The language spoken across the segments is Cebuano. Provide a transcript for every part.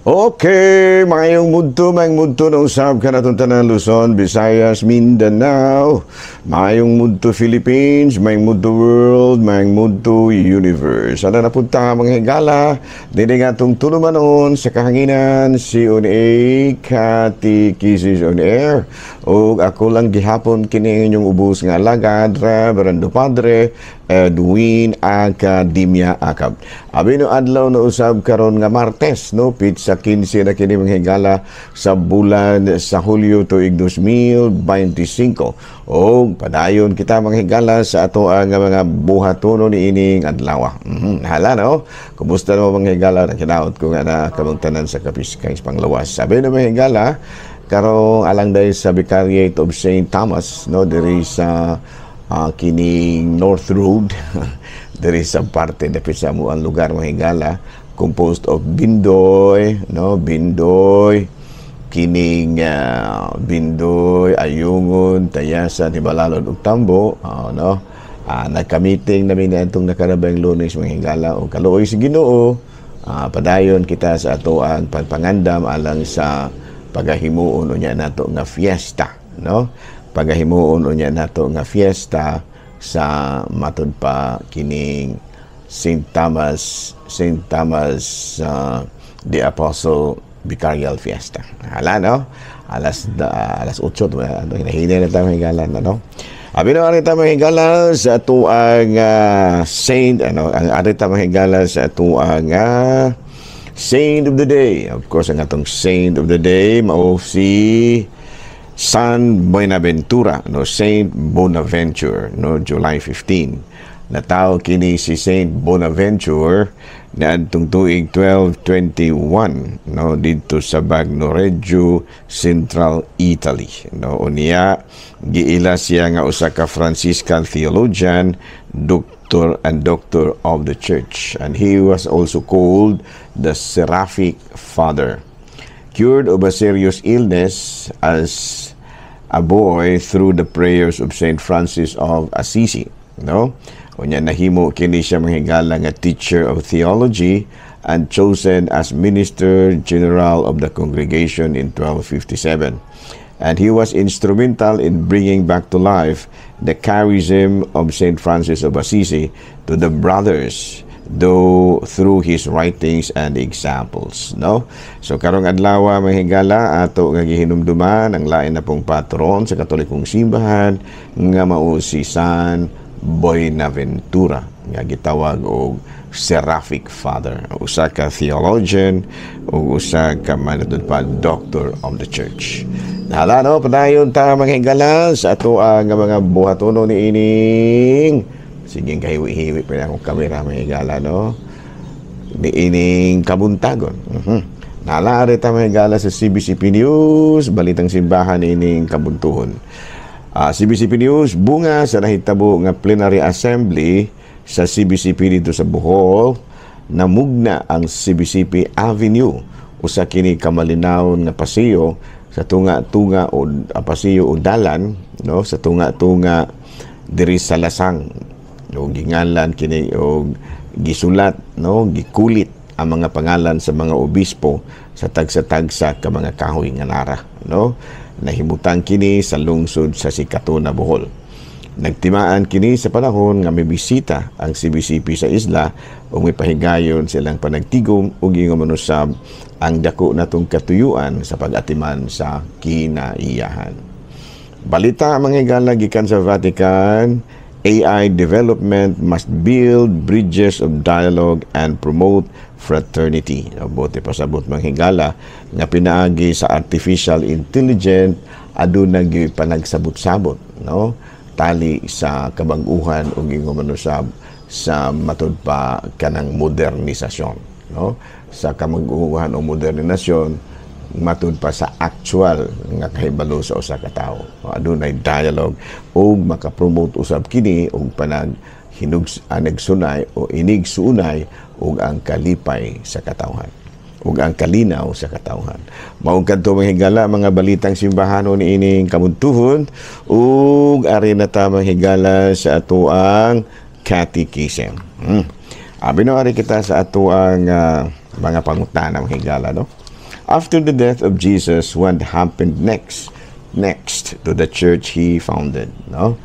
Okay, maayong mudto na usab kanatong tanan, Luzon, Visayas, Mindanao, maayong mudto Philippines, maayong mudto world, maayong mudto universe. Ana napunta, mga higala, dini nga atong tulumanon sa kahanginan, si on A, Catechism on Air. O ako lang gihapon kini inyong ubos nga alagad, Reverendo Padre Edwin Academia Acab. Abi no adlaw na usab karon nga Martes, no, petsa 15 na kini, mga higala, sa bulan sa Hulyo, tuig 2025. O padayon kita, mga higala, sa ato ang mga buhatono ni ining adlaw. Hala no. Kumusta no, mga higala? Kinaot ko nga na kamong tanan sa kapiskay panglawas. Sabi no, mga higala, karong alang dahil sa Vicariate of St. Thomas, no, diri sa kining North Road, diri sa parte dapit sa amuang lugar, mga higala, composed of Bindoy, no, Bindoy, kining Bindoy, Ayungon, Tayasan, Hibalalon ug Tambo, no. Nagka-meeting namin niadtong nakarabang Lunes, mga higala, o kaluoy sa Ginoo, padayon kita sa ato ang pagpangandam alang sa pagahimuon unya nato nga fiesta, no, pagahimuon unya nato nga fiesta sa matud pa kining St. Thomas the Apostle Vicarial Fiesta. Hala no, alas 8 ano, hinahinay na tayo, higala, no. Abi no, ari ta, mga higala, sa atuang saint, ano, ang ari ta, mga higala, sa atuang saint of the day. Of course, ang atong saint of the day mao si San Buenaventura, no, Saint Bonaventure, no, July 15. Natawo kini si Saint Bonaventure niadtong tuig 1221, no, didto sa Bagnoregio, Central Italy, no. Unya giila siya nga usa ka Franciscan theologian, doctor and doctor of the church, and he was also called the Seraphic Father. Cured of a serious illness as a boy through the prayers of Saint Francis of Assisi, no. Unya nahimo kini siya, mga higala, nga teacher of theology and chosen as minister general of the congregation in 1257. And he was instrumental in bringing back to life the charism of Saint Francis of Assisi to the brothers though through his writings and examples, no. So karong adlaw, mga higala, ato nga gihinumduman ang lain na pong patron sa Katolikong Simbahan nga mao si San Buenaventura nga gitawag og Seraphic Father, usa ka theologian ug usa ka matud pa doctor of the church. Hala no, padayon ta, mga higala, sa ato ang mga buhatono ni ining, sige, kahiwi-hiwi pa akong kamera, mga higala, no, ni ining kabuntagon. Nalaari ta, mga higala, sa CBCP News, balitang simbahan ining kabuntuhon. CBCP News, bunga sa nahitabo nga plenary assembly sa CBCP dito sa Bohol, namugna ang CBCP Avenue. Usa kini ka malinawon nga paseo sa tunga-tunga o paseo o dalan, no, sa tunga-tunga diri sa Lasang, no. Gingalan kini og gisulat, no, gikulit ang mga pangalan sa mga obispo sa tagsa-tagsa ka mga kahoy nga nara, no. Nahimutang kini sa lungsod sa Sikatuna, Bohol. Nagtimaan kini sa panahon nga may bisita ang CBCP sa isla ug may pahigayon silang panagtigom ug ingon man usab ang dako natong katuyuan sa pag-atiman sa kinaiyahan. Balita, mga higala, gikan sa Vatican, AI development must build bridges of dialogue and promote fraternity. Buot pasabot, mga higala, nga pinaagi sa artificial intelligence aduna gyud panagsabot-sabot, no, tali sa kabag-uhan ug ingon man usab sa matud pa kanang modernisasyon, no, sa kabag-uhan o modernisasyon matud pa sa actual nga kahibalo sa usa ka tawo. Adunay dialogue ug makapromote usab kini og panag hinug nagsunay o inigsunay ug ang kalipay sa katawhan ug ang kalinaw sa katawhan. Mao kadto, mga higala, mga balitang simbahan ni ining kabuntuhon, ug ari na ta, mga higala, sa atoang catechism. Abi no, ari kita sa atoang mga pangutana, mga higala, no. After the death of Jesus, what happened next to the church he founded, no?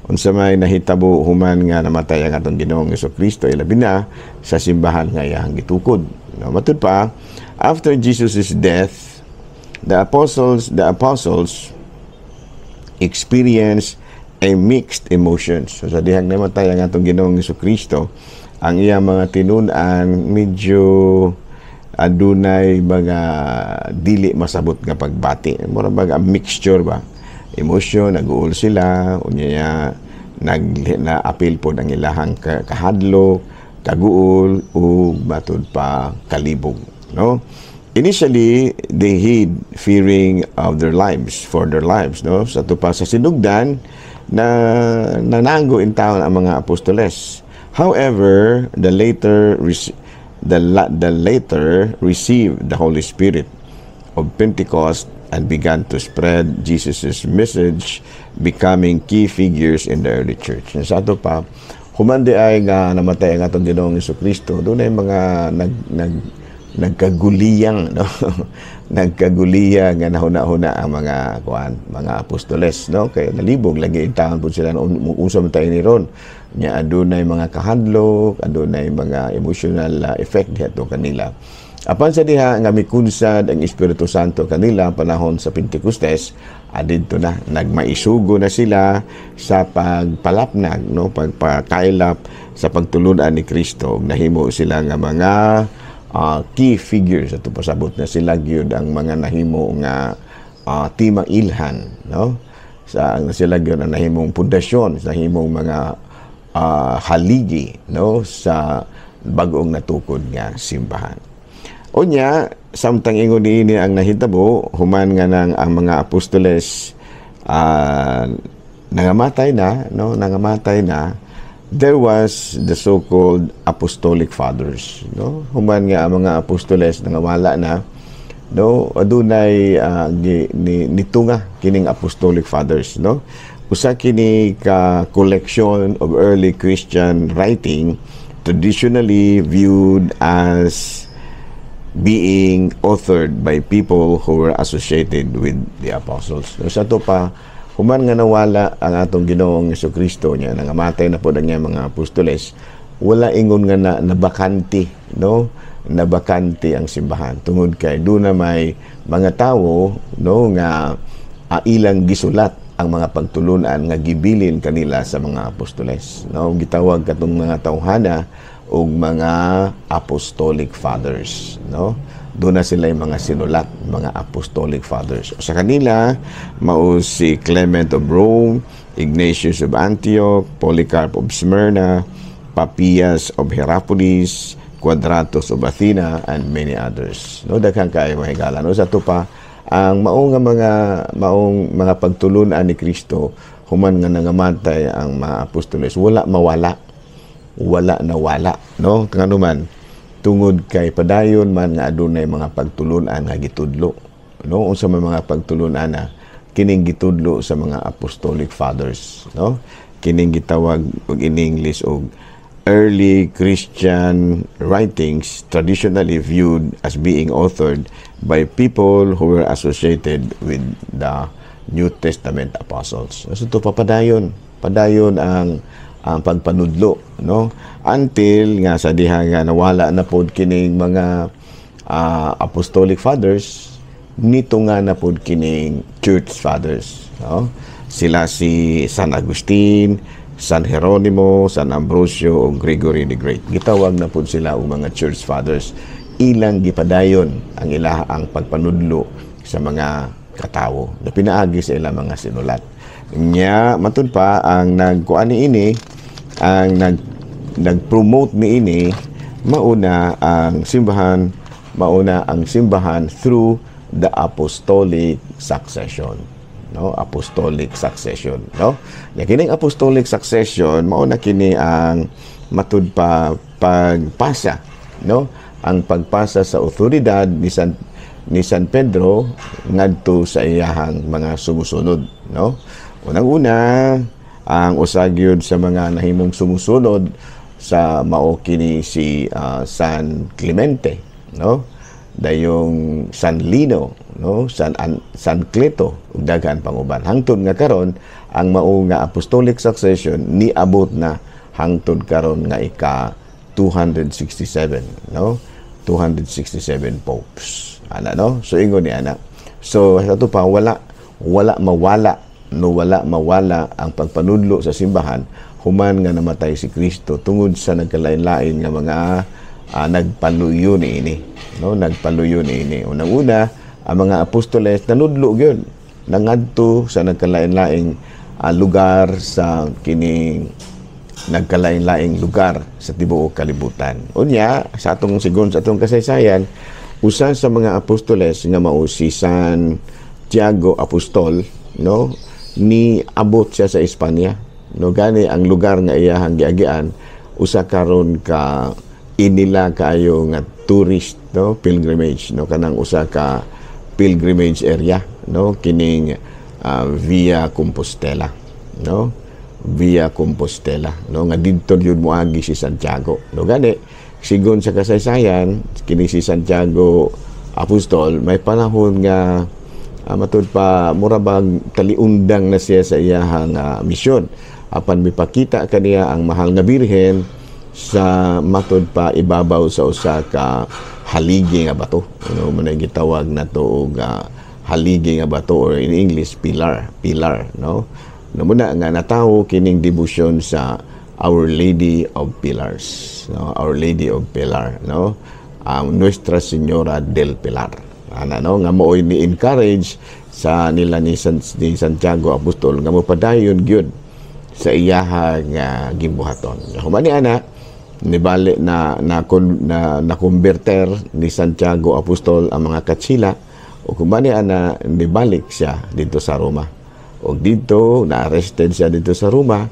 Unsa may nahitabo human nga namatay ang atong Ginoong Kristo, ilabi na sa simbahan nga iyang gitukod, no? Matud pa, after Jesus' death, the apostles experienced a mixed emotions. So sa dihang namatay ang atong Ginoong Kristo, ang iyang mga tinun-an medyo adunay mga dili masabot nga pagbati. Mura ba mixture ba? Emotion, nag-uol sila, unya nag na-apil po ang ilahang kahadlok, kaguol ug matud pa kalibog, no? Initially, they hid, fearing of their lives, for their lives, no? Sa pa sa sinugdan na nananggo in taon ang mga apostoles. However, the later received the Holy Spirit of Pentecost and began to spread Jesus' message, becoming key figures in the early church. Sa ato pa, human diay nga namatay ang atong Ginoong Kristo, dunay mga nag nag nagkaguliyang, no, nagkaguliya nga nahuna-huna ang mga kuan, mga apostoles, no, kay nalibog lagi in taon pud sila unsa man tayo ni ron nya. Adunay mga kahadlok, adunay mga emotional effect diha kanila. Apan sa diha nga mikunsad ang Espiritu Santo kanila panahon sa Pentecostes, adidto na nagmaisugo na sila sa pagpalapnag, no, pagpakaylap sa pagtulunan ni Kristo. Nahimo sila nga mga key figures ato pasabot na sila gyud ang mga nahimo nga timang ilhan, no, sa ang sila gyud ang nahimong pundasyon, nahimong mga haligi, no, sa bag-ong natukod nga simbahan. Unya, samtang ingon niini ang nahitabo, human nga nang ang mga apostoles nangamatay na, no, nangamatay na, there was the so-called apostolic fathers, no? Human nga ang mga apostoles nangawala na, no, adunay ni, nitunga kining apostolic fathers, no? Usa kini ka collection of early Christian writing traditionally viewed as being authored by people who were associated with the apostles. So, sa ato pa, human nga nawala ang atong Ginoong Kristo niya, nangamatay na po ang mga apostoles, wala ingon nga na, nabakante, no? Nabakante ang simbahan. Tungod kay duna may mga tawo, no, nga ilang gisulat ang mga pagtulunan nga gibilin kanila sa mga apostoles. No, gitawag katong mga tawhana og mga apostolic fathers, no? Doon na sila yung mga sinulat, mga apostolic fathers. Sa kanila mao si Clement of Rome, Ignatius of Antioch, Polycarp of Smyrna, Papias of Hierapolis, Quadratus of Athena, and many others, no? Daghan kaayo, mga higala, no? Sa ato pa, ang maong nga mga maong mga pagtulunan ni Kristo human nga nangamatay ang mga apostoles, wala mawala, wala nawala, no? Ngano man? Tungod kay padayon man nga adunay mga pagtulunan nga gitudlo, no? Unsa may mga pagtulunan na kining gitudlo sa mga apostolic fathers, no? Kining gitawag og in English og early Christian writings traditionally viewed as being authored by people who were associated with the New Testament apostles. So ito papadayon, padayon ang pagpanudlo, no, until nga sa diha nga nawala na pod kining mga apostolic fathers, nito nga na pod kining church fathers, no? Sila si San Agustin, San Jeronimo, San Ambrosio ug Gregory the Great. Gitawag na pod sila og mga church fathers. Ilang gipadayon ang ilaha ang pagpanudlo sa mga katawo na pinaagi sa ilang mga sinulat. Nya matud pa, ang nagkuan ni ini, ang nag nag-promote niini, mauna ang simbahan, mauna ang simbahan through the apostolic succession, no? Apostolic succession, no? Nya kining apostolic succession, mauna kini ang matud pa pagpasa, no, ang pagpasa sa otoridad ni San Pedro ngadto sa iyahang mga sumusunod, no? Unang-una, ang usa gyud sa mga nahimong sumusunod sa mao kini si San Clemente, no? dayong San Lino, no, San Cleto ug daghan pang uban, hangtod nga karon ang mao nga apostolic succession niabot na hangtod karon nga ika 267, no, 267 popes ana, no. So ingon ni ana, so sa ato pa wala wala mawala, no, wala mawala ang pagpanudlo sa simbahan human nga namatay si Kristo tungod sa nagkalain-lain nga mga nagpaluyo niini, no, nagpaluyo niini. Unang-una, ang mga apostoles nanudlo gyud, nangadto sa nagkalain-laing lugar sa kining nagkalain-laing lugar sa tibuok kalibutan. Unya, sa atong sigon sa atong kasaysayan, usa sa mga apostoles nga mao si San Tiago Apostol, no, ni abot siya sa Espanya. No, gani ang lugar nga iyahang giagian usa karon ka inila kaayo nga tourist, no, pilgrimage, no, kanang usa ka pilgrimage area, no, kining Via Compostela, no, Via Compostela, no, nga didto yun moagi si Santiago, no. Gani sigon sa kasaysayan, kini si Santiago Apostol may panahon nga matud pa mura bag taliundang na siya sa iyahang misyon, apan mipakita kaniya ang Mahal nga Birhen sa matud pa ibabaw sa usa ka haligi nga bato, no, mo gitawag nato og haligi nga bato or in English, pillar, pillar, no. No, muna nga natawo kining debosyon sa Our Lady of Pillars, no, Our Lady of Pilar, no, Nuestra Señora del Pilar ana, no, nga mooy ni encourage sa nila ni Santiago Apostol nga mopadayon gyud sa iyaha nga gimbuhaton. Human ni ana, nibali na na na, na converter ni Santiago Apostol ang mga katsila ug human ni ana, nibalik siya dito sa Roma ug dito na arrested siya dito sa Roma,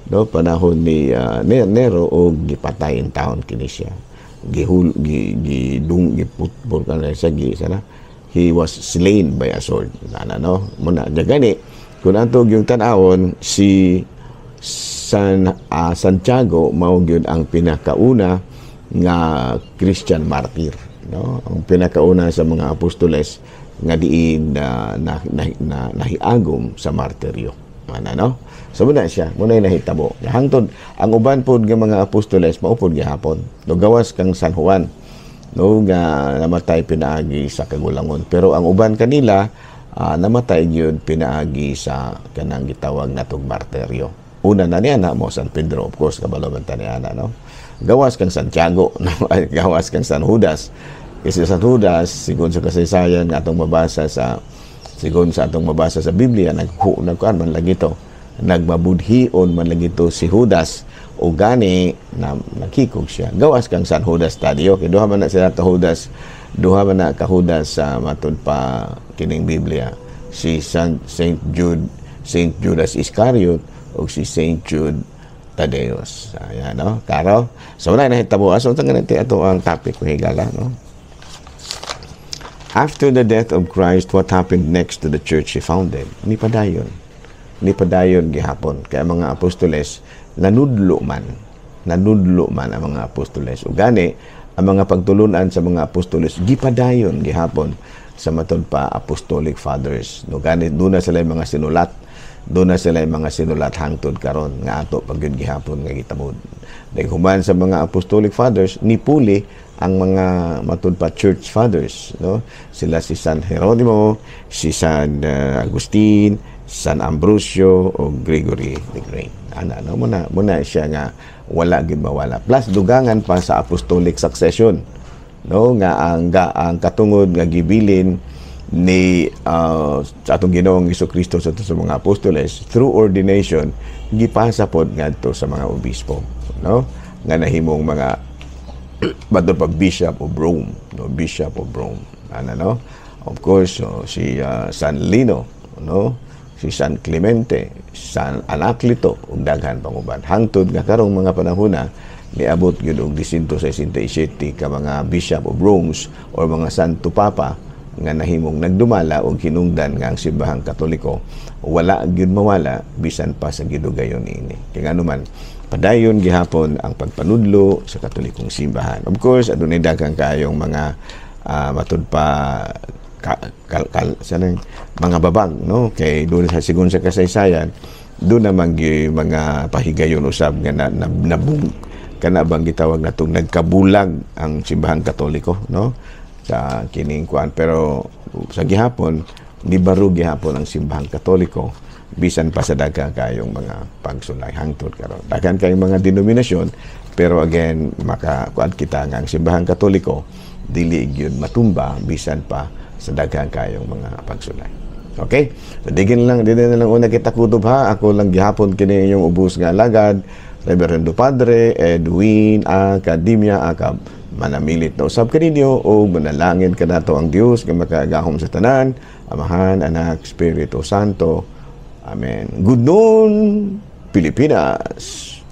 no, panahon ni Nero ug gipatay in taon kini siya, gihul gi gi dung giputbol kana siya, gi sana he was slain by a sword ana, no. Muna gani kung ato yung tan-awon si Santiago, mao gyud ang pinakauna nga Christian martyr, no, ang pinakauna sa mga apostoles nga diin na, na, na, nahiagom sa martiryo ana, no. So muna siya, muna nahitabo. Hangtod ang uban pod nga mga apostoles mao pod gihapon, no, gawas kang San Juan, no, nga namatay pinaagi sa kagulangon, pero ang uban kanila namatay gyud pinaagi sa kanang gitawag natog martiryo. Una na niya na mo San Pedro, of course, kabalo man ta niya na, no, gawas kang Santiago, no, gawas kang San Judas. Kasi San Judas, sigon sa kasaysayan nga atong mabasa sa sigon sa atong mabasa sa Biblia, nagkuan man lagi to, nagmabudhion man lagi to si Judas o gani na nakikog siya. Gawas kang San Judas Tadeo, kay duha man na sila ka Judas, duha man na ka Judas sa matud pa kining Biblia, si Saint Jude, Saint Judas Iscariot o si Saint Jude Tadeus. Ayan, no? Karo. So, wala na hitabo. So, ito ato ang topic ko higala, no? After the death of Christ, what happened next to the church he founded? Ni padayon. Ni padayon gihapon. Kaya mga apostoles, nanudlo man. Nanudlo man ang mga apostoles. O gani, ang mga pagtulunan sa mga apostoles, gipadayon gihapon sa matud pa apostolic fathers. No, gani, doon na sila yung mga sinulat. Doon na sila yung mga sinulat hangtod karon nga ato pag yun gihapon nga gitamod. Dahil human sa mga apostolic fathers, nipuli ang mga matud pa church fathers, no, sila si San Jeronimo, si San Agustin, San Ambrosio o Gregory the Great ana, no. Muna muna siya nga wala gid mawala, plus dugangan pa sa apostolic succession, no, nga ang katungod nga gibilin ni sa atong Ginoong Kristo sa mga apostoles through ordination, gipasa pod ngadto sa mga obispo, no, nga nahimong mga matud pag Bishop of Rome, no, Bishop of Rome ana, no. Of course, so, si San Lino, no, si San Clemente, San Anacleto ug daghan pang uban, hangtod nga karong mga panahona niabot gyud og 167 ka mga Bishop of Rome or mga Santo Papa nga nahimong nagdumala og hinungdan nga ang simbahang Katoliko wala gyud mawala bisan pa sa gidugayon niini. Kay ngano man, padayon gihapon ang pagpanudlo sa Katolikong simbahan. Of course, adunay daghang kayong mga Matud pa ka, kal, kal, sa nang mga babag, no, kay doon sa sigon sa kasaysayan, doon naman gyud mga pahigayon usab nga na, na, nabung kana bang gitawag natong nagkabulag ang Simbahang Katoliko, no, sa kining kuan. Pero sa gihapon nibaro gihapon ang Simbahang Katoliko bisan pa sa daghan kayong mga pagsulay hangtod karon, daghan kayong mga denominasyon. Pero again, maka kuan kita nga ang Simbahang Katoliko dili gyud matumba bisan pa sa daghan kayong mga pagsulay. Okay? So, digin lang, dili na lang una kita kutob ha. Ako lang gihapon kini inyong ubos nga alagad, Reverendo Padre Edwin Academia Acab. Manamilit na usab kaninyo o manalangin kanato ang Dios nga makagahom sa tanan, Amahan, Anak, Espiritu Santo. Amen. Good noon, Pilipinas.